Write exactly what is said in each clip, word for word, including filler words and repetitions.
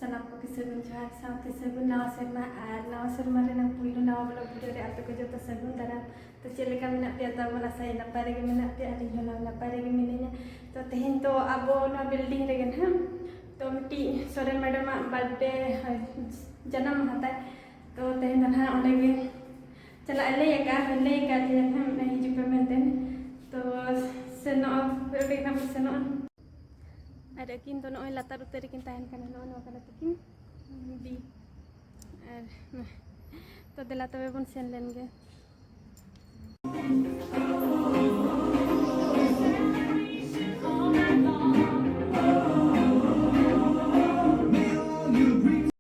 ᱥᱟᱱᱟᱢ ᱠᱚᱜᱮ ᱥᱟᱹᱜᱩᱱ ᱡᱚᱦᱟᱨ, ᱥᱟᱶᱛᱮ ᱥᱟᱹᱜᱩᱱ ᱱᱟᱣᱟ ᱥᱮᱨᱢᱟ᱾ ᱟᱨ ᱱᱟᱣᱟ ᱥᱮᱨᱢᱟ ᱨᱮᱱᱟᱜ ᱯᱩᱭᱞᱩ ᱱᱟᱣᱟ vlog video ᱨᱮ ᱟᱯᱮ ᱠᱚ ᱡᱚᱛᱚ ᱥᱟᱹᱜᱩᱱ ᱫᱟᱨᱟᱢ᱾ ᱛᱚ ᱪᱮᱫ ᱞᱮᱠᱟ ᱢᱮᱱᱟᱜ ᱯᱮᱭᱟ? ᱛᱟᱵᱚᱱ ᱟᱥᱟᱭᱟ ᱱᱟᱯᱟᱭ ᱨᱮᱜᱮ ᱢᱮᱱᱟᱜ ᱯᱮᱭᱟ, ᱟᱹᱞᱤᱧ ᱦᱚᱸ ᱱᱟᱯᱟᱭ ᱨᱮᱜᱮ ᱢᱤᱱᱟᱹᱧᱟ᱾ ᱛᱚ ᱛᱮᱦᱮᱧ ᱫᱚ ᱟᱵᱚ ᱱᱚᱣᱟ building ᱨᱮᱜᱮ ᱱᱟᱦᱟᱜ, ᱛᱚ ᱢᱤᱫᱴᱤᱡ ᱥᱚᱨᱮᱱ madam ᱟᱜ birthday, ᱡᱟᱱᱟᱢ ᱢᱟᱦᱟ ᱛᱟᱭ᱾ ᱛᱚ ᱛᱮᱦᱮᱧ ᱫᱚ ᱱᱟᱦᱟᱜ ᱚᱸᱰᱮ ᱜᱮ ᱪᱟᱞᱟᱜ ᱮ ᱞᱟᱹᱭ ᱟᱠᱟᱫᱼᱟ, ᱞᱟᱹᱭ ᱟᱠᱟᱫ ᱞᱮᱭᱟ ᱱᱟᱦᱟᱜ, ᱦᱤᱡᱩᱜ ᱯᱮ ᱢᱮᱱᱛᱮ᱾ ᱛᱚ ᱥᱮᱱᱚᱜᱼᱟ, ᱚᱸᱰᱮ ᱜᱮ ᱱᱟᱦᱟᱜ ᱵᱚᱱ ᱥᱮᱱᱚᱜᱼᱟ᱾ ᱟᱨ ᱟᱹᱠᱤᱱ ᱫᱚ ᱱᱚᱜᱼᱚᱭ ᱞᱟᱛᱟᱨ ᱩᱛᱟᱹᱨ ᱨᱮᱠᱤᱱ ᱛᱟᱦᱮᱱ ᱠᱟᱱᱟ, ᱱᱚᱜᱼᱚ ᱱᱚᱣᱟ ᱠᱟᱱᱟ ᱛᱟᱹᱠᱤᱱ ᱫᱤ᱾ ᱟᱨ ᱛᱚ ᱫᱮᱞᱟ ᱛᱚᱵᱮ ᱵᱚᱱ ᱥᱮᱱ ᱞᱮᱱ ᱜᱮ᱾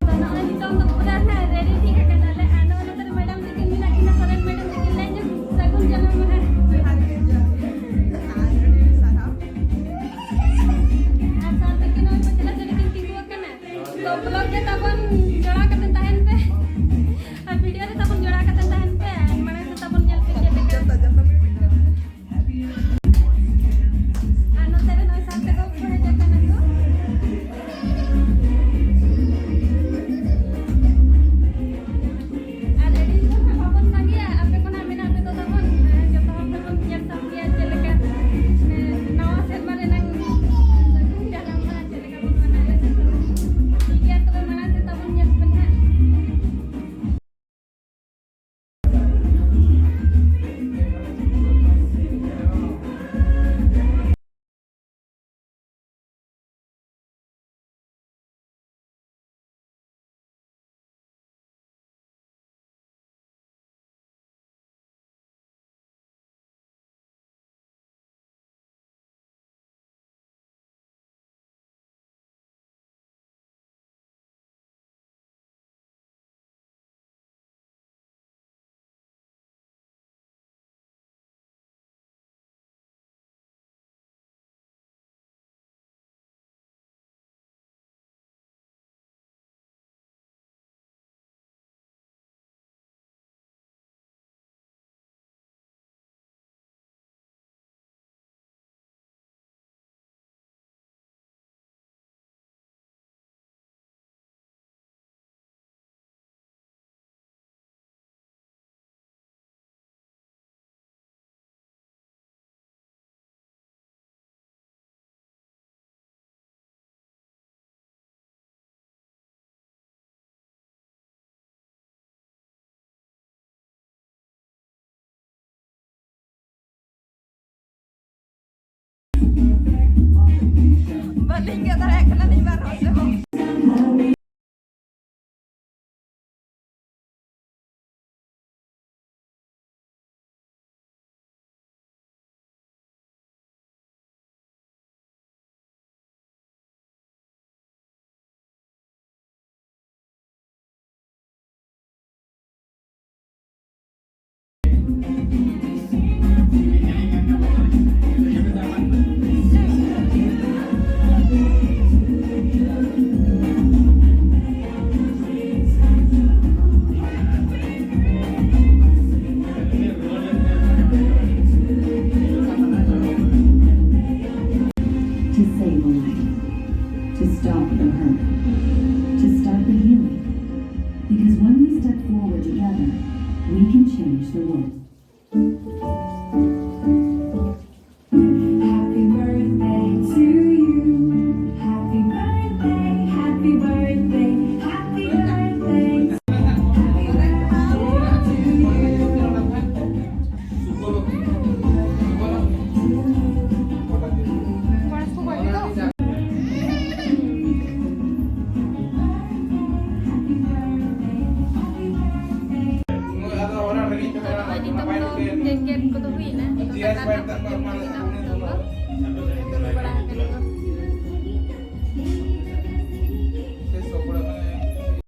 ᱛᱚ ᱱᱚᱜᱼᱚᱭ ᱱᱤᱛᱚᱝ ᱫᱚ ᱯᱩᱨᱟᱹ ᱱᱟᱦᱟᱜ ready ᱴᱷᱤᱠ ᱟᱠᱟᱱᱟᱞᱮ᱾ ᱟᱨ ᱱᱚᱜᱼᱚᱭ ᱱᱚᱛᱮ ᱨᱮ madam ᱛᱟᱹᱠᱤᱱ ᱢᱮᱱᱟᱜ ᱠᱤᱱᱟ, ᱥᱚᱨᱮᱱ madam ᱛᱟᱹᱠᱤᱱ ᱞᱟᱹᱭ ᱧᱚᱜ ᱥᱟᱹᱜᱩᱱ ᱡᱟᱱᱟᱢ ᱢᱟᱦᱟ᱾ ᱟᱨ ᱥᱟᱶᱛᱮ ᱠᱤᱱ ᱱᱚᱜᱼᱚᱭ ᱯᱟᱹᱪᱷᱞᱟᱹ ᱥᱮᱫ ᱨᱮᱠᱤᱱ ᱛᱤᱸᱜᱩ ᱟᱠᱟᱱᱟ᱾ ᱛᱚ vlog ᱨᱮ ᱛᱟᱵᱚᱱ ᱡᱚᱲᱟᱣ ᱠᱟᱛᱮ ᱛᱟᱦᱮᱱ ᱯᱮ, ᱟᱨ video ᱨᱮ ᱛᱟᱵᱚᱱ ᱡᱚᱲᱟᱣ ᱠᱟᱛᱮ ᱛᱟᱦᱮᱱ ᱯᱮ, ᱟᱨ ᱢᱟᱲᱟᱝ ᱥᱮᱫ ᱛᱟᱵᱚᱱ ᱧᱮᱞ ᱯᱮ ᱪᱮᱫ ᱞᱮᱠᱟ᱾ ᱟᱨ ᱱᱚᱛᱮ ᱨᱮ ᱱᱚᱜᱼᱚᱭ ᱥᱟᱶᱛᱮ ᱠᱚ ᱦᱮᱡ ᱟᱠᱟᱱᱟ ᱠᱚ᱾ ᱟᱨ ᱟᱹᱰᱤ ᱫᱤᱱ ᱠᱷᱚᱱ ᱵᱟᱵᱚᱱ ᱥᱟᱸᱜᱮᱭᱟ, ᱟᱯᱮ ᱠᱚ ᱱᱟᱜ ᱢᱮᱱᱟᱜ ᱯᱮ ᱫᱚ ᱛᱟᱵᱚᱱ, ᱡᱚᱛᱚ ᱦᱚᱲ ᱛᱮᱵᱚᱱ ᱧᱮᱞ ᱥᱟᱢᱴᱟᱣᱟ ᱪᱮᱫ ᱞᱮᱠᱟ, ᱱᱟᱣᱟ ᱥᱮᱨᱢᱟ ᱨᱮᱱᱟᱝ ᱥᱟᱹᱜᱩᱱ ᱡᱟᱱᱟᱢ ᱢᱟᱦᱟ ᱪᱮᱫ ᱞᱮᱠᱟ ᱵᱚᱱ ᱢᱟᱱᱟᱣᱮᱫᱼᱟ᱾ ᱴᱷᱤᱠ ᱜᱮᱭᱟ, ᱛᱚᱵᱮ ᱢᱟᱲᱟᱝ ᱥᱮᱫ ᱛᱟᱵᱚᱱ ᱧᱮᱞ ᱵᱟᱹᱞᱤᱧ ᱜᱮᱫ ᱫᱟᱲᱮᱭᱟᱜ ᱠᱟᱱᱟ ᱞᱤᱧ ᱵᱟᱨ ᱦᱚᱲ ᱛᱮᱦᱚᱸ᱾ To save a life, to stop the hurt, to start the healing. Because when we step forward together, we can change the world. Happy birthday to you. Happy birthday, happy birthday, happy birthday. Happy birthday to you. ᱱᱤᱛᱚᱝ ᱫᱚ cake ᱜᱮᱫ ᱠᱚᱫᱚ ᱦᱩᱭᱱᱟ, ᱱᱤᱛᱚᱝ ᱫᱟᱠᱟ ᱨᱮᱱᱟᱜ ᱛᱮᱭᱟᱨᱤ ᱮᱦᱚᱵ ᱱᱤᱛᱚᱝ ᱫᱚ᱾